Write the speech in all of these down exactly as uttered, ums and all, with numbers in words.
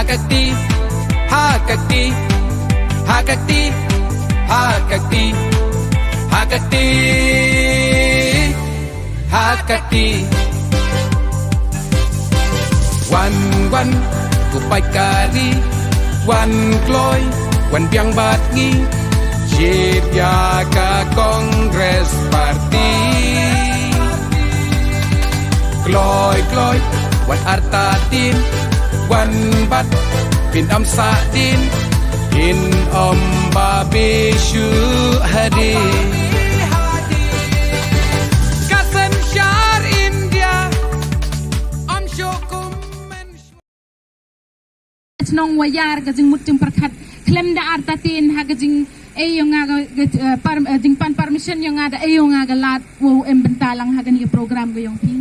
Hakati, hakati, hakati, hakati, hakati, hakati. Wan, wan, ko paidkari, wan kloi, wan biang bad ngi. Shit ïa ka Congress Party. Kloi, kloi, wan artatien, wan bad, phin ym sahdien, phin ym babe shuh hadien. Ka synshar India, ym shuh kumne. Chnong Wayar ka jingmut jingpyrkhat khlem da artatien ha ka jingïoh nga ka, ka, eh, par-, eh, jingpan permission ïoh nga da ïoh nga ka lad wow em bynta lang ha kane ka program ka ïong phi.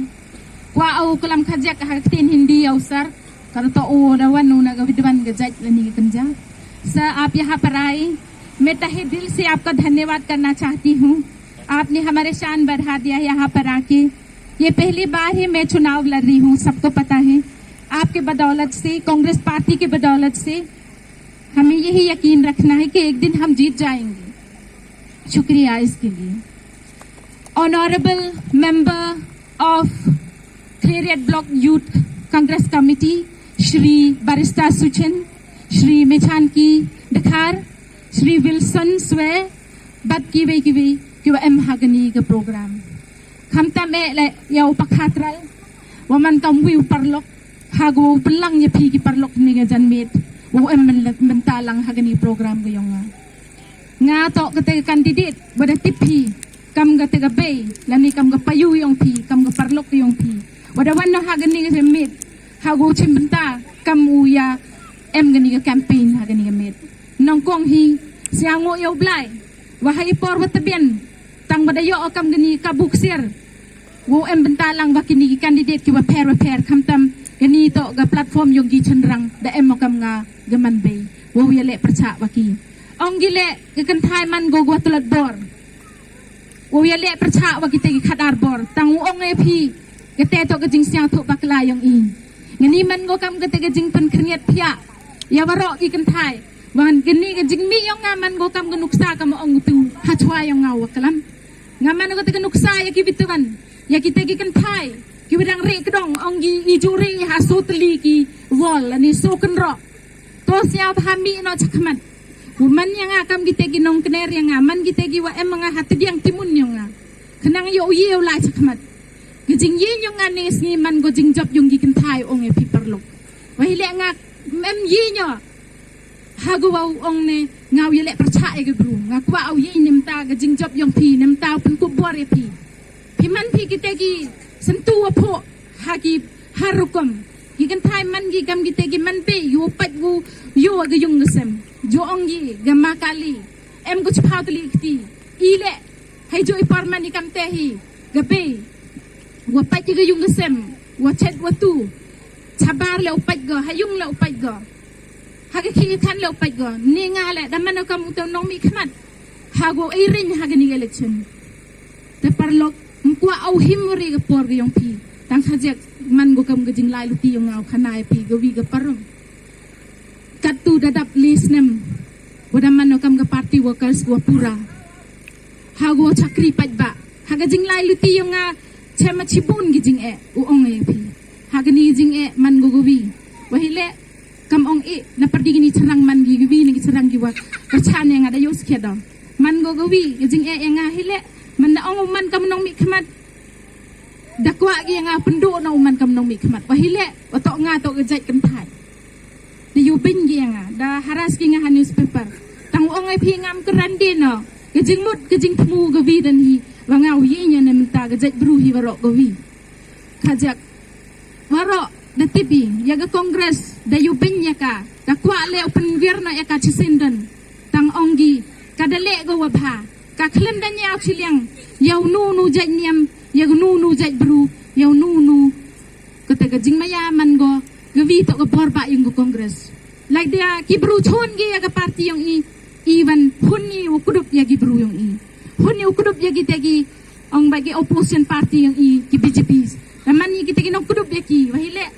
Kwah u klam khajak ha ka ktien Hindi ïa u sir, ka ruh to u da wan u na ka vidwan ka jait lane ka kynja. Sir, aap yahan par aaye, main tahe dil se aapka dhanyawad karna chahti hoon. Aapne hamare shaan badha diya yahan par aake. ये पहली बार ही मैं चुनाव लड़ रही हूँ, सबको पता है। आपके बदौलत से, कांग्रेस पार्टी के बदौलत से हमें यही यकीन रखना है कि एक दिन हम जीत जाएंगे। शुक्रिया इसके लिए। Honorable member of Khliehriat Block Youth Congress Committee, Shri barrister Suchin, Shri Mechanki Dkhar, Shri Wilson स्वै, bad kiwei kiwei kiwa em ha kane ka program. Khamtam eh leh ïa u pakhatral, wa man kam uwei u paralok, ha kawa u pynlang ïa phi ki paralok ne ka janmiet, wow em byn-, bynta lang ha kane program ka ïong nga. Nga toh kata ka candidate, wa da tip phi, kam kata ka bei, lane kam ka payu ïong phi, kam ka paralok ïong phi. Wa da wan noh ha kane ka janmiet, ha kawa u chim bynta, kam u ïa em kane ka campaign ha kane ka miet. Nyngkong hi, sngewbha ïa u Blai, wa ha i por wa tbian, tang wa da ïoh kam kane ka buh ksiar, wow em bynta lang wa kine ki candidate kiwa pher wa pher, khamtam kane toh ka platform ïong ki chynrang, da em mo kam nga ka man bei wow ïaleh pyrchah wa ki. Ong ki leh ka kynthai man ko kawa tlot bor, wow ïaleh pyrchah wa kita ki khadar bor, tang u ong ïa phi, kata toh ka jingsngewthuh bakla ïong i. Ngani man ko kam kata ka jingpynkhyrngiat phiah ïa waroh ki kynthai. Wan kane ka jingmih ïong nga man ko kam ka nuksa kam ong tu ha chwa ïong nga wa klam. Nga man ko kata ka nuksa ïa ki bituan, ïa kita ki kynthai kiwa dang rieh kdong, ong ki i ju rieh ha soo tylli ki wall lane soo kynroh. To sngewbha mih noh chakhmat. Wa man ïa nga kam kita ki nongkner ïa nga, man kita kiwa em nga ha tdiang timun ïong nga. Khnang ïoh u ïew lai chakhmat. Ka jingïeñ ïong nga ne sngi man ko jingjop ïong ki kynthai, ong ïa phi paralok. Wa hi leh nga em ïeñ ïa ha kawa u ong ne nga u ïaleh pyrchah ïa ki bru. Nga kwah u ïeñ ne mynta ka jingjop ïong phi, ne mynta u pynkup bor ïa phi. Phi man phi kita ki syntu wa phuh ha ki har rukom. Ki kynthai man ki kam kita ki man bei, ïoh pait wu ïoh ka ïung ka sem. Jo ong ki ka ma Kali, em ko chiphaw tylli kti. I leh, hei jo i por man i kam te hi, ka bei, wa pait ka ïung ka sem, wa chet wa tu. Chabar leh u pait ko, ha ïung leh u pait ko, ha ka khih ka khan leh u pait ko. Ne nga leh da man kam uta u nongmihkhmat ha ko i ring ha kane ka election. Te paralok, ym kwah u him wari ka por ka ïong phi. Tang khajak man ko kam ka jinglai luti ïong nga u khana ïa phi ka wi ka parom. Katto da dap le snem wa da man ko kam ka party workers wa pura ha ko chakri paidbah. Ha ka jinglai luti ïong nga, chem ma chibun ki jingeh, u ong ïa phi. Ha kane ka jingeh man ko ka wi. Wa hi leh, kam ong i na pyrdi kini chynrang man ki ka wi ne ki chynrang kiwa kyrchan ïa nga da ïoh skhem da. Man ko ka wi ka jingeh ïa nga hi leh, man da ong u man kam nongmihkhmat. Da kwah ki ïa nga pynduh na u man kam nongmihkhmat. Wa hi leh, wa toh nga toh ka jait kynthai. Da ïoh beiñ ki ïa nga, da harass ki nga ha newspaper. Tang u ong ïa phi ngam kyrdan dien noh ka jingmut ka jingthmu ka wi dan hi. Wa nga u ïeñ ïa ne mynta ka jait bru hi waroh ka wi. Khajak waroh da tip i ïa ka Congress da ïoh beiñ ïa ka, da kwah leh u pynwiar noh ïa ka chisien don. Tang ong ki, ka da leh ko wa bha, ka khlem da ñiaw chiliang ïa u nu nu jait niam, ïa u nu nu jait bru, ïa u nu nu. Kata ka jingmaïa man ko ka wi toh ka bor ba ïong ka Congress. Lada ki bru chun ki ïa ka party ïong i, i wan hun i u kdup ïa ki bru ïong i. Hun i u kdup ïa kita ki, ong ba ki opposition party ïong i ki B J P. Da man i kita ki nongkdup ïa ki, wa hi leh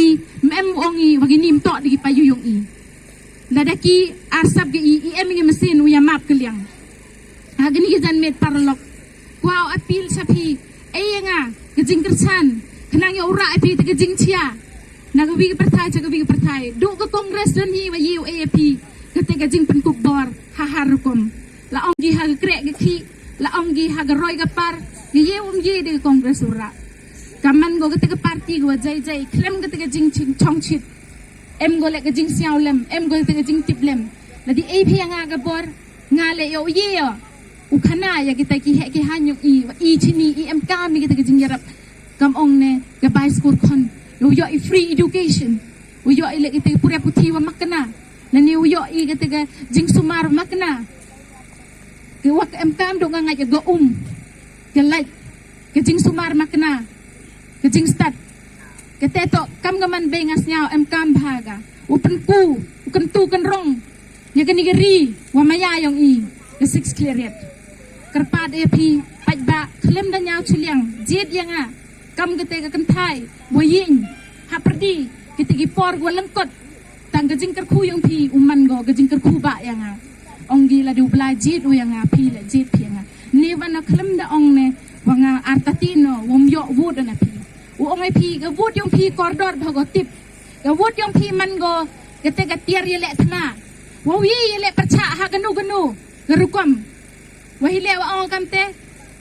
I, mem ong i, wa kini mtok di ki payu yong i. Lada ki arsap ki i, i em ngi mesin u ya map keliang. Ha kini ki janmiet paralok. Kwah u appeal sha phi, ei ya nga, ka jingkyrchan, khnang ya u rah phi te ka jingchia. Na ka wi ka pyrthai, cha ka wi ka pyrthai. Duk ka Congress don hi wa ye u A P, kate ka jingpynkup bor, ha har rukom. La ong ki ha ka krek ka khi, la ong ki ha ka roi ka par, ka ye um ye de ka Congress u rah. Ka man go kate ka party go jai jai, khlem kate ka jingching chong chit. Em go le ka jingsngew lem, em go le ka jingtip lem. La di ei phi ya nga ka bor, nga le yo ye yo. U khana ya kita ki heh ki han yong i, wa i chini i em kam i kita ka jingyarap. Kam ong ne, ka bai skur khon. Yo yo i free education. U yo i le kita ki pure puthi wa makna. Lane u yo i kita ka jingsumar wa makna. Ka wa ka em kam duk nga ngait ka um. Ka lait. Ka jingsumar makna. Ka jingstad. Kate to kam ka man bei nga sngew em kam bha ka. U pynku, u kyntu kynrong. Ya kani ka ri, wa maya yong i. Ka six clear yet. Kyrpad ya phi, paidbah, khlem da nyaw chiliang, jied ya nga. Kam kate ka kynthai, wa ying. Ha pyrdi, kate ki por wa lyngkot. Tang ka jingkyrkhu yong phi, u man go, ka jingkyrkhu ba ya nga. Ong gi la di u Blai jied u ya nga, phi la jied phi ya nga. Ne wa na khlem da ong ne, wa nga artati no, wa um yo vote na phi. U ong ai phi, ka vote yong phi kordor bha go tip. Ka vote yong phi man go, kate ka tiar ya le thna. Wa wi ya le percha ha kanu kanu, ka rukom. Wa hi le wa ong kam te,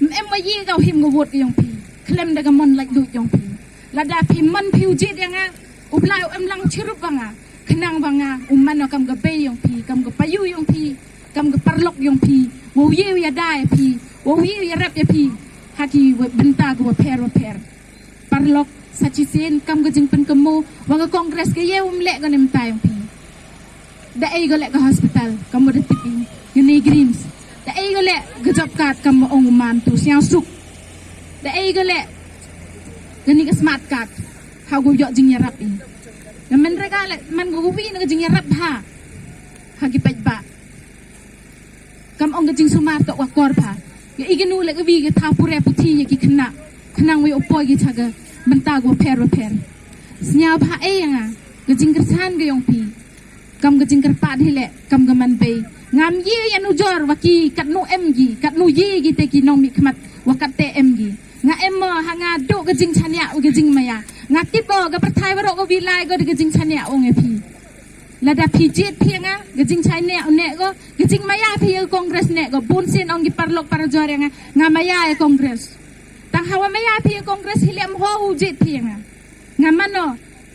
em wa ye ka u him ka vote ka yong phi. Khlem da ka mon lait lut yong phi. Lada phi man phi u jied ya nga, u Blai u em lang chirup wa nga. Khnang wa nga, u man o kam ka bei yong phi, kam ka payu yong phi, kam ka parlok yong phi. Wa u ye u ya dai phi, wa u ye u ya rep ya phi. Ha ki wa bynta ka wa pher wa pher. Parlok, sa chisien, kam ka jingpynkumo, wa ka Congress ka ye um le ka ne mtai yong phi. Da ei go le ka hospital, kam wa da tip i, yong ne Greens. Da ei go le ka job card, kam wa ong u man tu, siang suk. Da ei go le, kani ka smart card, ha go yo jingyarap i. Na man rega le, man go wi na ka jingyarap ha. Ha ki paidbah. Kam ong ka jingsumar to wa kor pha. Ya i kanu le ka wi ka tha pure puthi ya ki khynnah. Khnang wi u poi ki cha ka bynta go pher wa pher. Sniaw pha ei ya nga. Ka jingkyrchan ka yong phi. Kam ka jingkyrpad hi le. Kam ka man bei. Ngam ye ya nu jor wa ki kat nu em gi. Kat nu ye gi te ki nongmihkhmat. Wa kat te em gi. Nga em mo ha nga duk ka jingchania u ka jingmaya. Nga tip o ka pyrthai wa ro ka wi lai go da ka jingchania ong e phi. Lada phi jied phi nga, ka jingchania u ne go, ka jingmaya phi ya Congress ne go, bun sien ong ki parlok parajor ya nga, nga maya ya Congress. Tang hawa maya phi ya Congress hi le em ho u jied phi nga. Nga mano,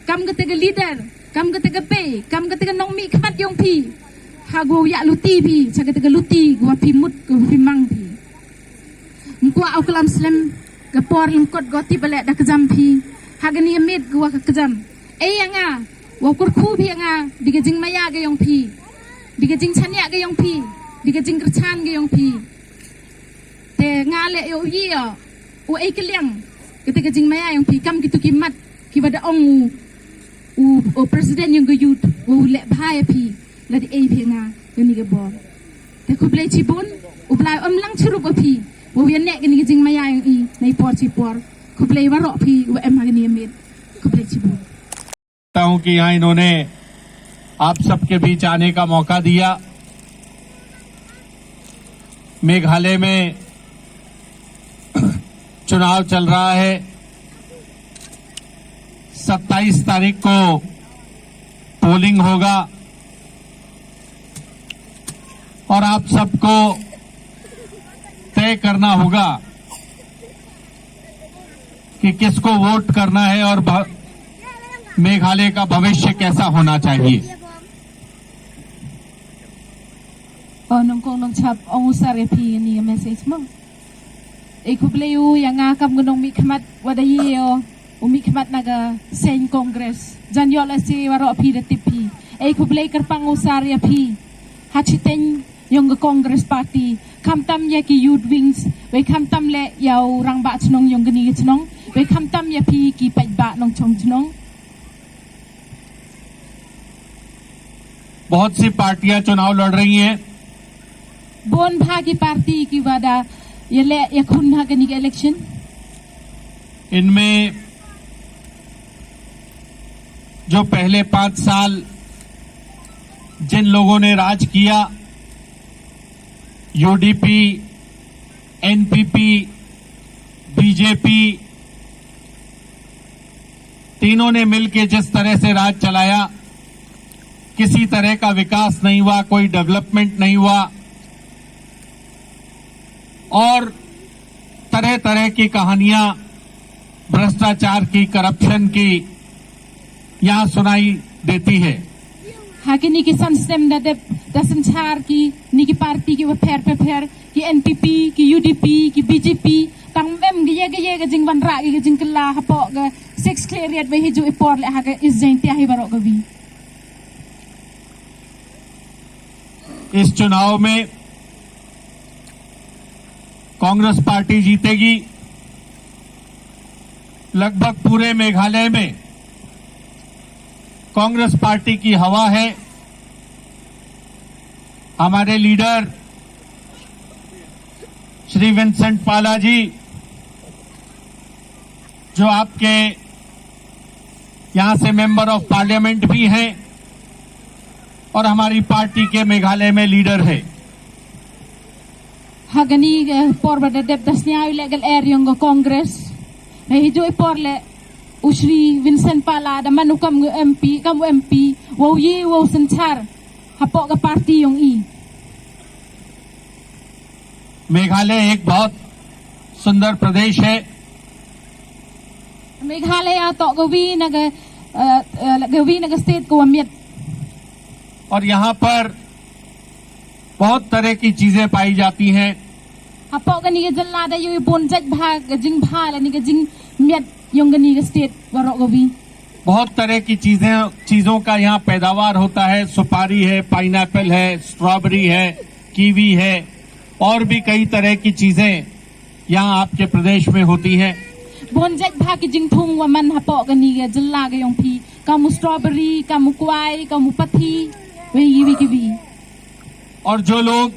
kam kate ka leader, kam kate ka bei, kam kate ka nongmihkhmat yong phi. Ha go ya luti phi, cha kate ka luti, go phi mut, go phi mang phi. Ngkwa u klam slem, ka por lyngkot go tip le da ka jam phi. Ha kani miet go wa ka jam. Ei ya nga, wa kyrkhu phi ya nga, di ka jingmaya ka yong phi. Di ka jingchania ka yong phi. Di ka jingkyrchan ka yong phi. Te nga le yo yi yo, u ei keliang. Kate ka jingmaya yong phi, kam kitu ki mat, ki wa da ong u, u, u president yong ka youth, u le bha ya phi. La di ei phi nga, kani ka bor. Te khublei chibun, u Blai um lang chirup o phi. Wa u ya ne kani ka jingmaya yong i, nei por chi por. Khublei wa ro phi, wa em ha kani miet. Khublei chibun. हूं कि यहां इन्होंने आप सबके बीच आने का मौका दिया। मेघालय में चुनाव चल रहा है। सत्ताईस तारीख को पोलिंग होगा और आप सबको तय करना होगा कि किसको वोट करना है और भ-, मेघालय का भविष्य कैसा होना चाहिए। Oh, nongkong nongchap, ong u sar ya phi ni message mo. Ei khublei u ya nga kam ka nongmihkhmat wa da yi yo, u mihkhmat na ka seng Congress. Jan yo la si wa ro phi da tip phi. Ei khublei kyrpang u sar ya phi. Ha chiteng yong ka Congress Party. Khamtam ya ki youth wings. Wei khamtam le ya u rangbah chnong yong kani ka chnong. Wei khamtam ya phi ki paidbah nongchong chnong. बहुत सी पार्टियां चुनाव लड़ रही हैं। Bun bha ki party ki wa da ya le ya khun ha kani ka election. इनमें जो पहले पांच साल जिन लोगों ने राज किया, यूडीपी, एनपीपी, बीजेपी, तीनों ने मिलके जिस तरह से राज चलाया, किसी तरह का विकास नहीं हुआ, कोई डेवलपमेंट नहीं हुआ और तरह तरह की कहानियां भ्रष्टाचार की, करप्शन की यहां सुनाई देती है। Ha kine ki san snem da dep da synshar kine ki parti kiba pher pher pher, ki NPP, ki UDP, ki BJP, tang ym em ka ïa ka ïa ka jingwanrah ïa ka jingkylla hapoh ka Six Khliehriat ba hi ju i por leh ha ka East Jaintia hi baroh kawi. इस चुनाव में कांग्रेस पार्टी जीतेगी। लगभग पूरे मेघालय में कांग्रेस पार्टी की हवा है। हमारे लीडर श्री विंसेंट पाला जी, जो आपके यहां से मेंबर ऑफ पार्लियामेंट भी हैं और हमारी पार्टी के मेघालय में लीडर है। Ha kane ka por ba da dep da sñiaw ïa leh ka lyer ïong ka Congress, ba hi ju i por leh u Shri Vincent Pala da man u kam u MP, kam u MP, wow ïa wow synshar hapoh ka parti ïong i. Meghalaya एक बहुत सुंदर प्रदेश है। Meghalaya toh kawi na ka, eh, eh, kawi na ka state kawa miat. और यहाँ पर बहुत तरह की चीजें पाई जाती हैं। Hapoh kane ka jylla da ïohi bun jait bha ka jingbha lane ka jingmiat ïong kane ka state baroh kawi. बहुत तरह की चीजें, चीजों का यहाँ पैदावार होता है। सुपारी है, पाइनएप्पल है, स्ट्रॉबेरी है, कीवी है और भी कई तरह की चीजें यहाँ आपके प्रदेश में होती हैं। Bun jait bha ki jingthung wa man hapoh kane ka jylla ka ïong phi, kam u strawberry, kam u kwai, kam u pathi, wei kiwi kiwi. और जो लोग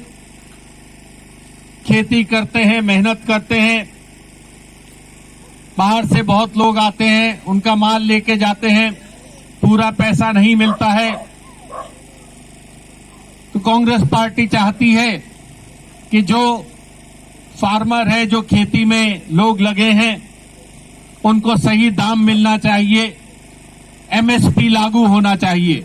खेती करते हैं, मेहनत करते हैं, बाहर से बहुत लोग आते हैं, उनका माल लेके जाते हैं, पूरा पैसा नहीं मिलता है। तो कांग्रेस पार्टी चाहती है कि जो फार्मर है, जो खेती में लोग लगे हैं, उनको सही दाम मिलना चाहिए, एमएसपी लागू होना चाहिए।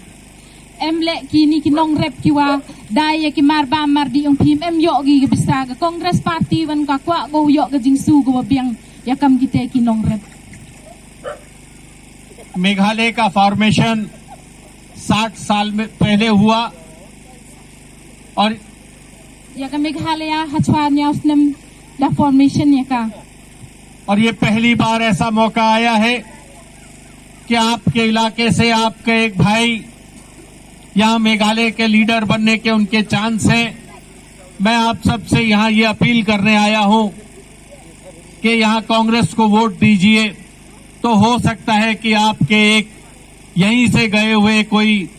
Em leh kine ki nongrep kiwa dei ïa ki marbam mardih ïong phi, em ïoh ki ka pisa, ka Congress party wan ka kwah ko ïoh ka jingsu kawa biang ïa kam kite ki nongrep. Meghalaya का फॉर्मेशन साठ साल में पहले हुआ और ïa ka Meghalaya hachwa hynñiew snem da formation ïa ka. और ये पहली बार ऐसा मौका आया है कि आपके इलाके से आपके एक भाई यहाँ मेघालय के लीडर बनने के उनके चांस हैं। मैं आप सबसे यहाँ ये अपील करने आया हूँ कि यहाँ कांग्रेस को वोट दीजिए, तो हो सकता है कि आपके एक यहीं से गए हुए कोई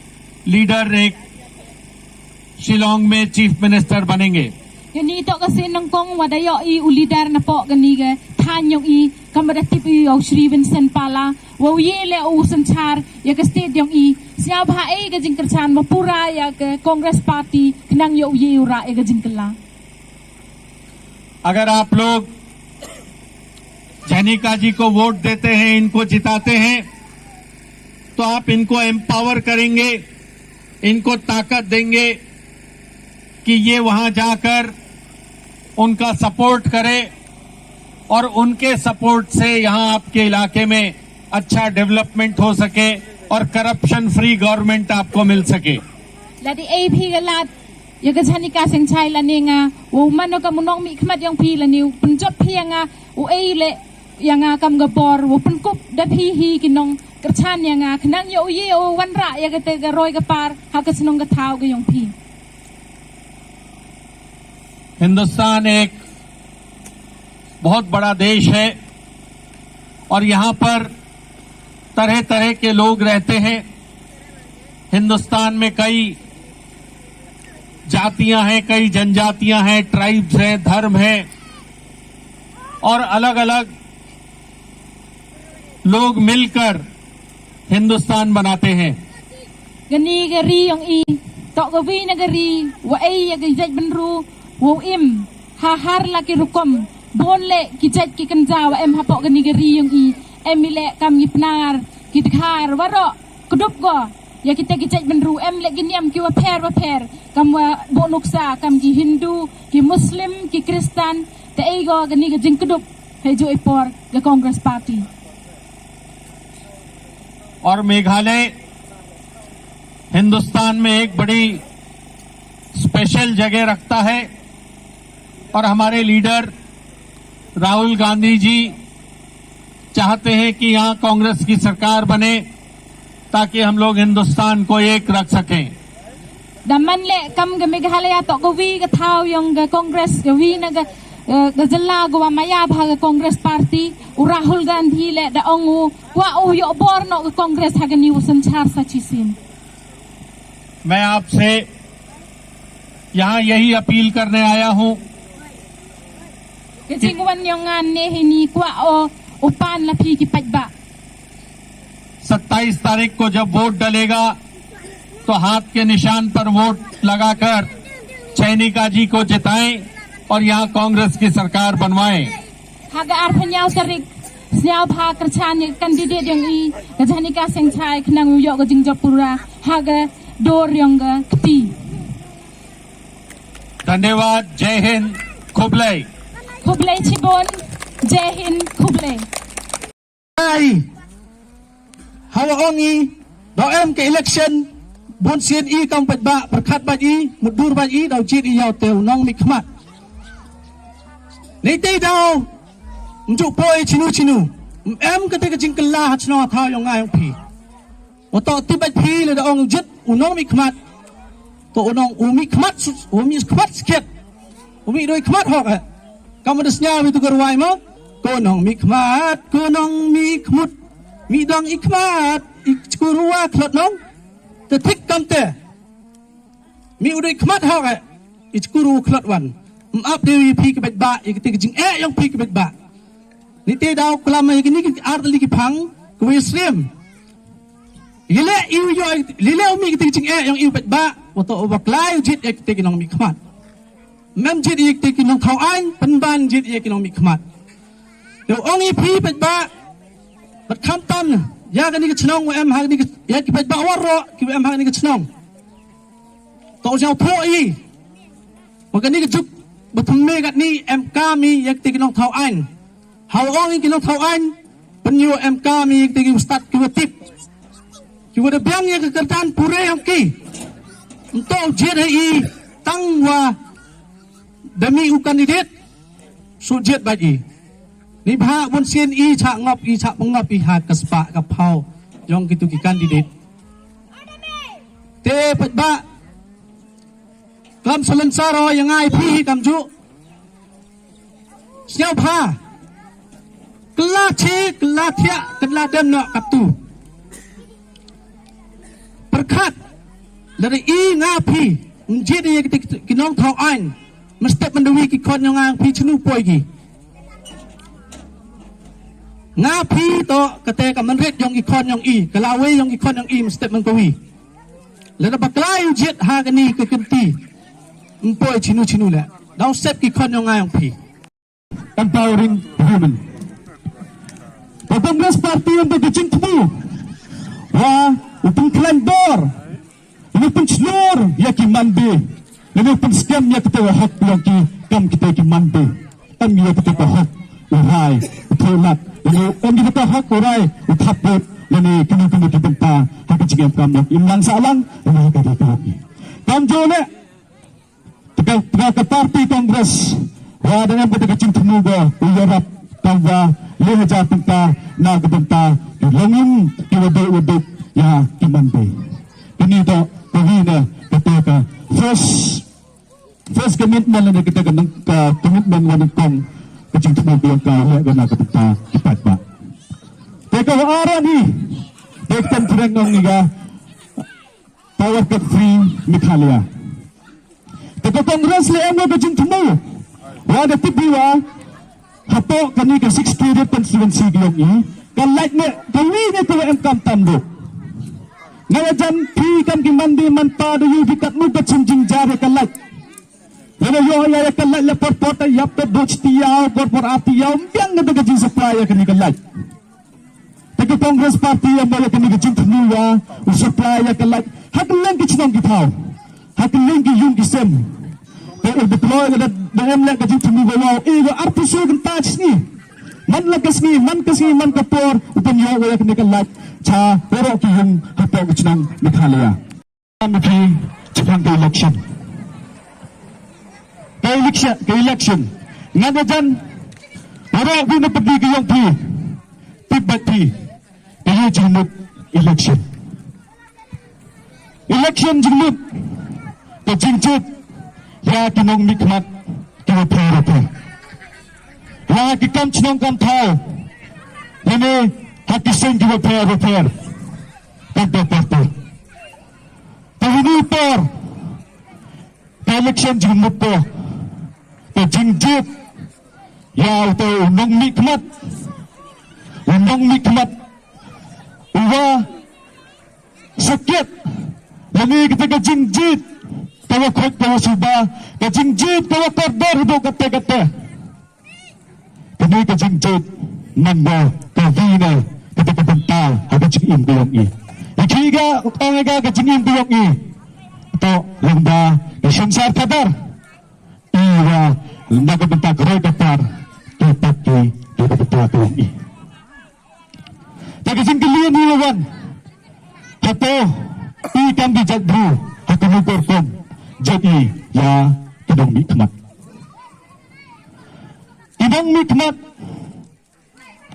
लीडर एक शिलोंग में चीफ मिनिस्टर बनेंगे। Kane toh ka sien nyngkong wa da ïoh i u leader napoh kane ka thaiñ ïong i, kam wa da tip i u Shri Vincent Pala, wa u ïa leh u synshar ïa ka state ïong i. Sñiaw bha ei ka jingkyrshan wa pura ïa ka Congress party khnang ïa u ïa u rah ïa ka jingkylla. अगर आप लोग झनिका जी को वोट देते हैं, इनको जिताते हैं, तो आप इनको एम्पावर करेंगे, इनको ताकत देंगे कि ये वहां जाकर उनका सपोर्ट करें और उनके सपोर्ट से यहां आपके इलाके में अच्छा डेवलपमेंट हो सके और करप्शन फ्री गवर्नमेंट आपको मिल सके। Lada ei phi ka lad ïa ka Janika Sengshai lane nga, u man u kam u nongmihkhmat ïong phi lane u pynjop phi ïa nga, u ei leh ïa nga kam ka bor, u pynkup da phi hi ki nongkyrshan ïa nga, khnang ïa u ïa u wanrah ïa kata ka roi ka par ha ka shnong ka thaw ka ïong phi. Hindustan एक बहुत बड़ा देश है और यहाँ पर तरह तरह के लोग रहते हैं। हिंदुस्तान में कई जातियां हैं, कई जनजातियां हैं, ट्राइब्स हैं, धर्म हैं और अलग-अलग लोग मिलकर हिंदुस्तान बनाते हैं। Kani ka ri yong i, toh ka wi na ka ri wa ei ya ka jait bynru wow im ha har la ki rukom. Bun leh ki jait ki kynja wa em hapoh kani ka ri yong i, em i leh kam ki Pnar, ki Dkhar, waroh kdup ko ya kita ki jait bynru, em leh ki niam ki wa pher wa pher, kam wa buh nuksa, kam ki Hindu, ki Muslim, ki Kristan. Te ei ko kani ka jingkdup hei ju i por ka Congress Party. और मेघालय हिंदुस्तान में एक बड़ी स्पेशल जगह रखता है और हमारे लीडर राहुल गांधी जी चाहते हैं कि यहाँ कांग्रेस की सरकार बने, ताकि हम लोग हिंदुस्तान को एक रख सकें। Da man leh kam ka Meghalaya toh ka wi ka thaw yong ka Congress, ka wi na ka, eh, ka jylla ka wa maya bha ka Congress Party, u Rahul Gandhi leh da ong u kwah u yoh bor noh ka Congress ha kani u synshar sa shisien. मैं आपसे यहाँ यही अपील करने आया हूँ। Ka jingwan yong nga ne hini kwah o u pan la phi ki paidbah. सत्ताईस तारीख को जब वोट डलेगा तो हाथ के निशान पर वोट लगाकर चैनिका जी को जिताएं और यहाँ कांग्रेस की सरकार बनवाएं। Ha ka arphew hynñiew tarik sñiawbha kyrchan ya ka candidate yong i, ka Janika Sengchai, khnang u yoh ka jingjop pura ha ka dur yong ka kti. धन्यवाद। जय हिंद। खुबलई। Khublei chibun, Jai Hind, khublei. Ai, hawa ong i, da em ka election, bun sien i kam paidbah, pyrkhat bad i, mutdur bad i, daw jied i yaw te u nongmihkhmat. Neitei daw, mjuh poi chinu chinu, em kata ka jingkylla ha chnong ha thaw yong nga yong phi. Wa toh tip bad phi lada ong jied u nongmihkhmat. Toh u nong u mihkhmat, u mihkhmat skhet. U mih doi khmat hok eh. Kam da sñiaw itu ka rwai ma. Ko nongmihkhmat, ko nongmihkhmut. Mih dang i khmat, i chkur wa khlot nong. Te thik kam te. Mih u doi khmat hok eh. I chkur wa khlot wan. Ym ap de wi phi ka paidbah, i kti ka jingeh yong phi ka paidbah. Neitei daw klam i kini ki ar tylli ki phang, ka wi srem. Lile iu yo, lile u mih kti ki jingeh yong iu paidbah, wa toh u bakla u jied ya kti ki nongmihkhmat. Mem jied ya kti ki nongthaw aiñ, pynban jied ya ki nongmihkhmat. Te ong i phi paidbah, bad khamtam, ya kani ka chnong wa em ha kani ka, ya ki paidbah waroh, ki wa em ha kani ka chnong. Toh u jingthoh i. Wa kani ka juk, ba thymme katni em kam i ya kti ki nongthaw aiñ. Hawa ong i ki nongthaw aiñ, pynyoh em kam i ya kti ki ustad ki wa tip. Ki wa da biang ya ka kyrdan pure yong ki. Ym toh u jied ha i, tang wa da mih u candidate. Su jied bad i. Ni bha bun sien i cha ngop i cha pengop i ha ka spah ka phaw yong kitu ki candidate. Te paidbah. Klam salonsar o ya nga i phi hi kamjuh. Sñiawbha. Kylla chi, kylla thiah, kylla dem noh kattu. Pyrkhat. Lada i nga phi. Ym jied ya kiti ki nongthaw aiñ. Mynstep myndawi ki khon yong nga phi chinu poi ki. Nga phi toh kate ka mynrit yong ki khon yong i, ka lawei yong ki khon yong i mynstep mynkawi. Lada bakla u jied ha kani ka kynti. Ym poi chinu chinu leh. Daw sep ki khon yong nga yong phi. Empowering women. Ka Congress Party ym ba ka jingthmu. Wa u pynkhlaiñ bor. Lane u pynshlur ïa ki manbei. Lane u pynskhem ïa kita ki hok yong ki kam kita ki manbei. Em ïa kita ki hok u rai u tholat. Lane em ïa kita ki hok u rai u thapbud. Lane kino kino ki bynta ha ka jingim kam yong ki imlang sahlang. Lane ha ka ri ka yong ki. Kam jong ne Teka, teka ka party Congress. Wa da ngam kata ka jingthmu ba u ïarap tang ba le hajar tynta na ka bynta ki longïing ki waduk waduk ïa ki manbei. Kini to kawei na kata ka first, first commitment lane kata ka nang, ka commitment wa nyngkong ka jingthmu ba ïa ka leh ka na ka bynta ki paidbah. Teka wa arani. Teka tang treng nong ni ga Power Cut Free Meghalaya. Te ka Congress le em ka jingthmu. Wa da tip wa hapoh kani ka six Tirith constituency ki yong i. Ka lait ne, ka wi ne te wa em kam tam duk. Nga ïa jan phi kam ki man dei man pa da ïohi phi katno ka jing jingjar ïa ka light. Lada ïoh ïa ka light la por por ta ïap ta duh shi taïew, por por ar taïew, ym biang kata ka jingsupply ïa kane ka light. Te ka Congress Party ïa mo ïa kane ka jingthmu ïa u supply ïa ka light ha kylleng ki chnong ki thaw, ha kylleng ki ïung ki sem. Te u deploy ka da, da em leh ka jingthmu ba wow, eh, ka arphew kynta shi sngi. Man la ka sngi, man ka sngi, man ka por, u pynïoh ïa kane ka light cha baroh ki ïung hapoh ka chnong Meghalaya. Ngan phi, shaphang ka election. Ka election, ka election. Ngan ïa jan, baroh phi na pyrdi ka ïong phi. Tip bad phi. Ka ïa jingmut election. Election jingmut. Ka jingjied ïa ki nongmihkhmat kiba pher bapher. Ïa ki kam chnong kam thaw. Lane ha ki seng kiba pher bapher. Kam pher bapher. Te hynrei por ka election jingmut, por ka jingjied ïa uto u nongmihkhmat, u nongmihkhmat uba sakhiat, lane kata ka jingjied ka wa khuid ka wa suba, ka jingjied ka wa kordor haduh katta katta. Kane ka jingjied man ba ka wi na kata ka bynta ha ka jingim ka ïong i. I ki ga u tang ga ka jingim ka ïong i. To lada ka synsar khadar i wa na ka bynta ka roi ka par, ki pat ki, ki ka bynta ka ïong i. Ta ka jingkylli ni la wan. Hato i kam ki jait bru ha kano ka rukom jait i ïa ki nongmihkhmat. Ki nongmihkhmat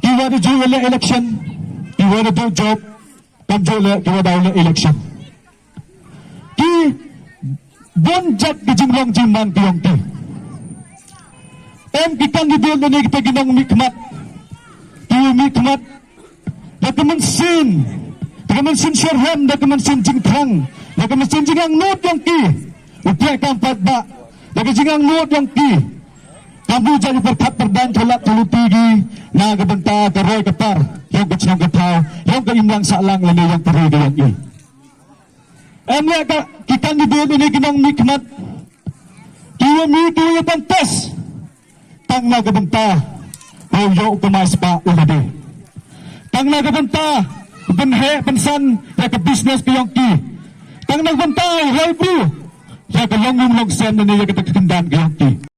ki wa da ju leh election, ki wa da ju jop, kam ju leh, ki wa da leh election. Ki bun jait ki jinglong jingman ki ïong ki. Em ki candidate lane kita ki nongmihkhmat, ki mihkhmat da ka mynsiem, da ka mynsiem shitrhem, da ka mynsiem jingthrang, da ka mynsiem jingangnud ïong ki. U trei kam pat ba da ka jingangnud ïong ki. Kam u jait pyrkhat pyrdan, tholat tholuti ki na ka bynta ka roi ka par ïong ka chnong ka thaw, ïong ka imlang sahlang lane ïong ka ri ka ïong i. Em leh ka ki candidate lane ki nongmihkhmat ki wa mih ki wa ïa ban test tang na ka bynta ba u ïoh u kamai spah u lade, tang na ka bynta ban heh ban san ïa ka business ka ïong ki, tang na ka bynta u rai bru ïa ka long um long sem lane ïa kata ka kyndan ka ïong ki.